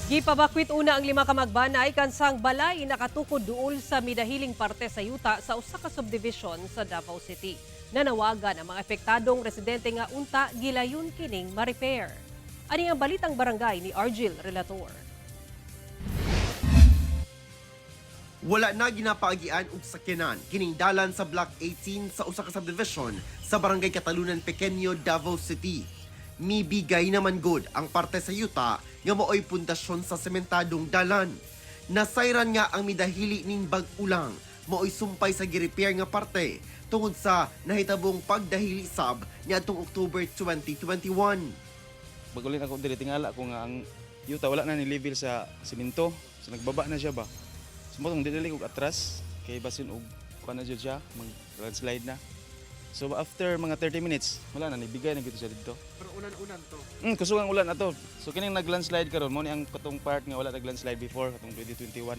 Gipabakwit una ang lima ka magbanay kansang balay nakatukod duol sa midahiling parte sa yuta sa usa ka subdivision sa Davao City. Nanawagan ang mga apektadong residente nga unta gilayon kining ma-repair. Ani ang Balitang Barangay ni Argil Relator. Wala na ginapaagian og sakyanan kining dalan sa Block 18 sa usa ka subdivision sa Barangay Catalunan Pequeño, Davao City. Mibigay naman gud ang parte sa yuta nga maoy pundasyon sa sementadong dalan. Nasayran nga ang midahili ning bag-ulang maoy sumpay sa girepair nga parte tungod sa nahitabong pagdahili sab niadtong October 2021. Pag-ulin ako diri, tingala ko nga ang yuta wala na ni level sa simento. So nagbaba na siya ba. So mo tong dili og atras kay basin og kuan na jud siya, mag landslide na. So after mga 30 minutes, wala na nibigay na gito siya didto. Pero ulan-ulan to. Kusog ang ulan ato. So kining naglandslide karon mo ni ang katong part nga wala naglandslide before katong 2021.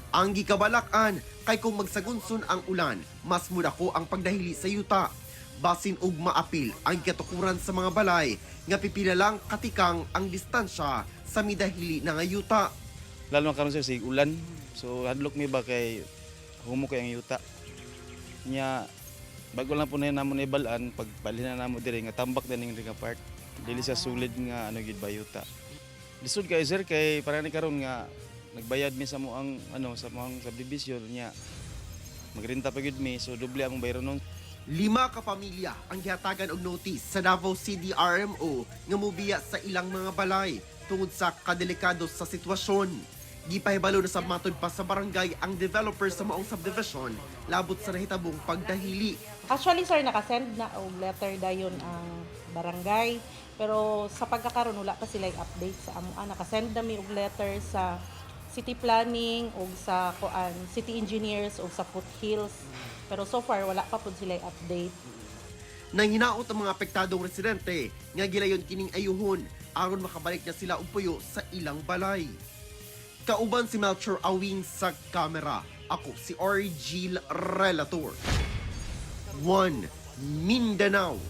Ang gikabalak-an kay kung magsagunson ang ulan, mas mudako ang pagdahili sa yuta. Basin og maapil ang gikatukuran sa mga balay nga pipila lang katikang ang distansya sa midahili na nga yuta. Lalo na karon, sir, sig ulan. So hadlok mi ba kay humo kay ang yuta. Nya bago lang po na namo na ibalaan pag balhin na namo diri nga tambak din ning nga part. Dili siya sulid nga ano gid ba yuta. Lisod kay, sir, kay para ni karon nga nagbayad mi sa mo ang ano sa mo ang subdivision nya magrenta pa gyud mi, so doble among bayron nun. Lima ka pamilya ang gihatagan og notice sa Davao City RMO nga mobiya sa ilang mga balay tungod sa kadelikado sa sitwasyon. Gipahibalo na sa matod pa sa barangay ang developer sa maong subdivision labot sa nahitabong pagdahili. Actually, sir, nakasend na og letter dayon ang barangay. Pero sa pagkakaroon wala pa sila update sa amo. Ah, nakasend na mi og letter sa city planning og sa kuan city engineers og sa Foothills. Pero so far wala pa pud sila update. Nang hinaot ang mga apektadong residente nga gilayon kining ayuhon aron makabalik na sila og puyo sa ilang balay. Kauban si Melchor Awing sa kamera. Ako si Argil Relator. 1 Mindanao.